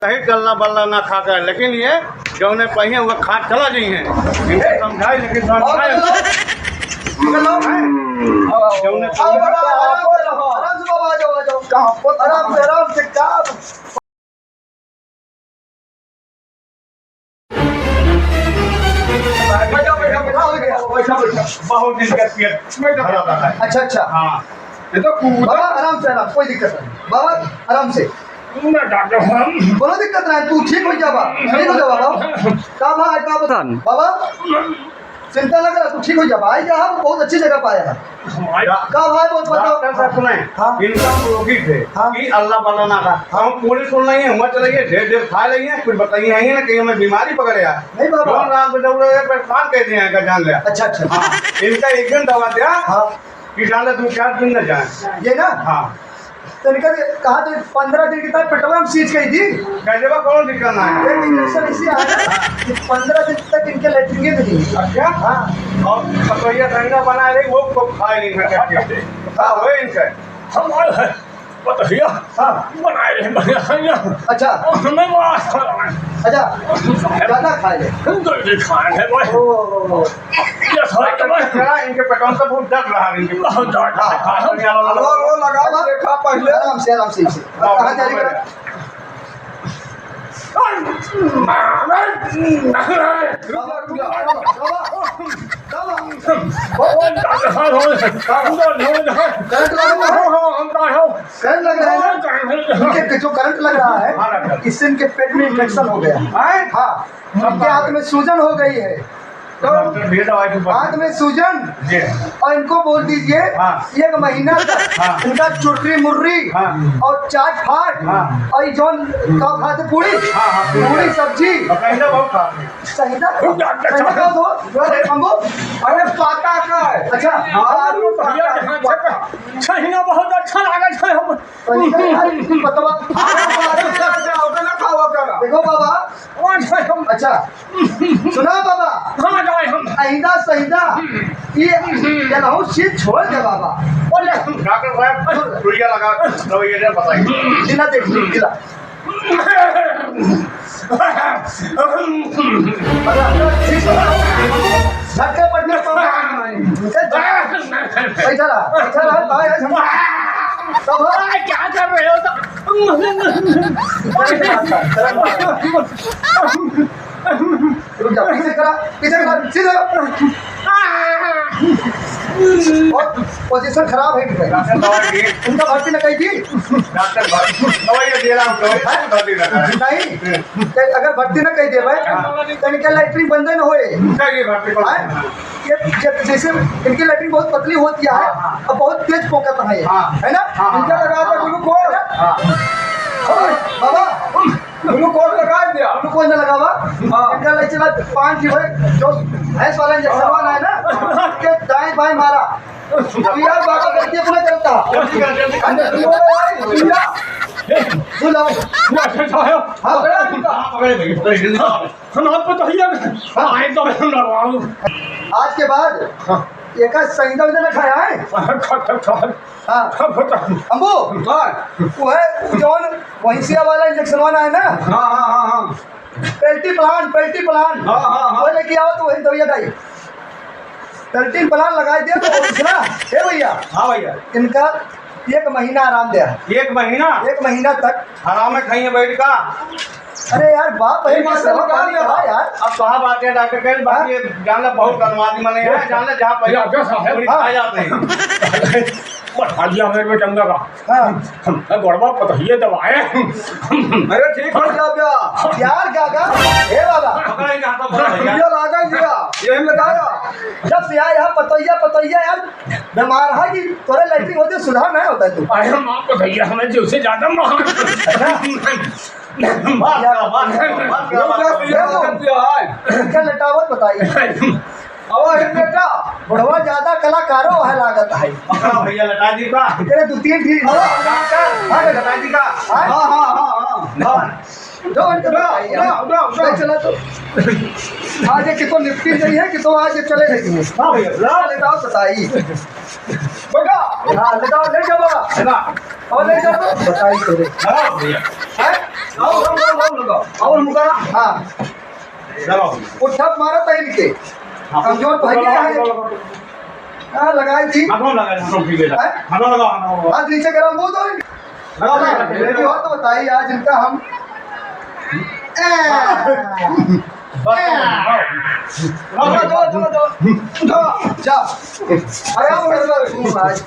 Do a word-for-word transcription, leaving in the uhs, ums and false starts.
सही टल्ला बल्ला ना खा कर, लेकिन ये जौने पहिए हुए खा चला जी हैं। इनको समझाए, लेकिन समझाए। जौने पहिए आराम से, आराम से, आराम से, क्या बैठा, बैठा, बैठा, बैठा, बैठा। बहुत दिन का पेट में दर्द है। अच्छा, अच्छा। हाँ। ये तो कूदा। बाबा, आराम से, आराम, कोई दिक्कत नहीं। बाबा, आराम से। ना, डॉक्टर साहब। कोनो दिक्कत नहीं, तू ठीक हो जाबा, ठीक हो जाबा, बाबा। का भाई, का बता? बाबा, चिंता लग रहा, तू ठीक हो जाबा। आई जा, हम बहुत अच्छी जगह पाया है। हमारे का भाई, बहुत बताओ। डॉक्टर साहब सुनाए, हाँ। इनका हम रोकी थे हाँ। कि अल्लाह बल्ला ना खा। हाँ। हम पूरी सुन रही है, हुआ चला गया, ढेर ढेर खा रही है, कुछ बताइए है ना, कहीं हमें बीमारी पकड़े यार। नहीं बाबा। कौन रात में जब लोग परेशान कर दिया है, जान लिया। अच्छा, अच्छा। हाँ, इनका एक दिन दवा दिया हाँ। कि जान ले, दो चार दिन न जाए। ये ना? हाँ। तो इनका कहा तो पंद्रह दिन की तक पेटवा में सीज गई थी। गजबा कौन दिक्कत ना है? एक इंजेक्शन इसी आ रहा है कि पंद्रह दिन तक इनके लेटरिन में नहीं। अच्छा? हाँ। और पतोहिया ठंडा बना रही, वो को खा नहीं सकते। हाँ, वो इनका। हमारा है। पतोहिया हाँ। बनाए रहे बढ़िया खाइया। अच्छा। और हमें बड़ा अच्छा लगा। अच्छा। ज्यादा खा ले। हम जल्दी खाए हैं भाई। ओ, ओ, ओ, ओ। ये खाए तो भाई। करा, इनके पेटों से बहुत डर रहा है, इनके बहुत डर रहा है। हाँ, हाँ, हाँ। वो, वो लगा, देखा पहले। आराम से, आराम से, इसे। हाँ, कहाँ जा रही है? रुक जा, रुक जा, रुक जा। बाबा, बाबा, बाबा। करंट लग रहा है? करंट लग रहा है ना? इनके जो करंट लग रहा है, इससे इनके पेट में इंफेक्शन हो गया। हाँ, इनके हाथ में सूजन हो गई है। तो डॉक्टर भैया दवाई के ऊपर। हाथ में सूजन जी। और इनको बोल दीजिए हाँ। एक महीना तक हाँ। इनका चुर्री मुर्री हाँ। और चाट फाट हाँ। और ये जौन का खाते पूरी हाँ, हाँ, पूरी। पूरी सब्जी और कहीं ना बहुत खाते हैं। सही ना? डॉक्टर सही ना साहब। कहो तो? अरे हमको अरे पाता का है। अच्छा। हाँ, अरे भैया, पाता, यहाँ पाता। सही ना, बहुत अच्छा लगा है हम। सही ना यार, तुम बताओ। हाँ, हाँ, हाँ, हाँ, हाँ, ना खावा करा। देखो बाबा, अच्छा, सुना बाबा? हाँ, जाए हम। आइंदा सहिंदा, हम्म। ये, ये लहू चीज छोड़ दे बाबा। बोले। डॉक्टर साहब, सुइया लगा, दवाई दे, बताइए। दिला दे, दिला। झटके पड़ने पर बैठा रहा, बैठा रहा, बैठा रहा। तब क्या कर रहे हो? रुक जा, पीछे करा, पीछे करा, सीधे। बहुत पोजीशन खराब है इनका। डॉक्टर दवाई दिए। इनका भर्ती न कही थी। डॉक्टर भर्ती, दवाई ये दे रहा हूँ, दवाई भर्ती न करा। नहीं, तो अगर भर्ती न कही देवे, हाँ। तो इनके लैट्रिन बंदे न होए। उनका ये भर्ती कौन हैं? ये जब जैसे इनकी लैट्रिन बहुत पतली होती है हाँ, हाँ। और बहुत तेज पोकत है ये, हाँ। है ना? हाँ, हाँ, इनका हाँ, लगा दे हाँ। ग्लूकोज। हाँ। ओए, बाबा, ग्लूकोज लगा दिया। ग्लूकोज न लगावा। हाँ। इनका ले चला पाँच जो है, जो भैंस वाला इंजेक्शन वाला है ना, उसके दाएं बाएं मारा। तो यार बाबा गलती अपना करता। जल्दी कर, जल्दी कर। अंदर तू आ, तू आ। तू लाओ। डॉक्टर साहब। हाँ। पकड़े, पकड़े, पकड़े, जल्दी। हम आपको तो भैया, हाँ। आए तो हम लगवाऊं। आज के बाद हाँ। एक आज सैंडल देना खाया है? हाँ, खा, खा, खा। हाँ। खा, खा, खा। अम्बू, हाँ। वो है, जौन भैंसिया वाला इंजेक्शन वाला है ना? हाँ, हाँ, हाँ, हाँ। पेल्टी प्लान, पेल्टी प्लान। हाँ, हाँ, हाँ। वो लेके आओ तो वही दवाइया डाई। पेल्टी प्लान लगाई दे तो दूसरा, हे भैया। हाँ भैया। इनका एक महीना आराम दे। एक महीना? एक महीना तक। आराम में खाइए बैठ का। अरे यार, बाप है, ये मास्टर सेवा निकाल पानी दे। कहा यार? अब कहा बात है, डॉक्टर कह रहे, बाकी हाँ? ये जान ले, बहुत धन्यवाद, मैंने यहाँ जान ले, जहाँ पैसा डॉक्टर साहब, पूरी हाँ। खा जाते हैं। बता दिया मेरे बेटंगा का। हाँ। हम तो गड़बड़ पतहिए दबाए। अरे ठीक हो जा बे। यार काका, हे बाबा। पकड़ा ही कहाँ था, पकड़ा ही कहाँ? ये लागा ही दिया, यही में गाया। जब से आया यहाँ पतैया, पतैया यार, बीमार है कि तोरे लैट्रिन होते सुधार नहीं होता है तू। अरे माँ पतैया हमें जो से ज्यादा महान। अच्छा। बात करो, बात करो, बात करो, बात करो। ये वो, इनका लटावत बताइए। अब हे बेटा, बुढ़वा ज्यादा कलाकारो है लागत है। पकड़ा भैया, लटा दी का? तेरे दो तीन ठीक है। हाँ, लटा दी का? हाँ? हाँ, हाँ, हाँ, हाँ। हाँ। दो घंटे उड़ा, बताइए। उड़ा, उड़ा, उड़ा। नहीं चला तो। आज ये कितो निपटी नहीं है, कितो आज ये चले नहीं है। हाँ भैया, उड़ा। लटाओ बताइए। बेटा। हाँ, लटाओ, ले जाओ बाबा। ना। और ले जाओ तो बताइए तो रे। हाँ भैया। हैं? लगाओ, लगाओ, लगाओ, लगाओ। और मुका? हाँ। लगाओ। वो ठप मारा था इनके। हाँ, कमजोर तो है ही लगाओ, है। लगाओ, लगाओ। हाँ, लगाई थी। हाथों लगाओ, हाथों ठीक है। हैं? हाथों लगाओ, हाथों लगाओ। हाथ नीचे करो, मुंह दो। लगाओ, हाँ, लगाओ। ये भी हो तो बताइए, आज इनका हम बस, लगाओ। लगाओ, लगाओ, लगाओ, लगाओ। जा। अरे, आप उधर बैठो, आज।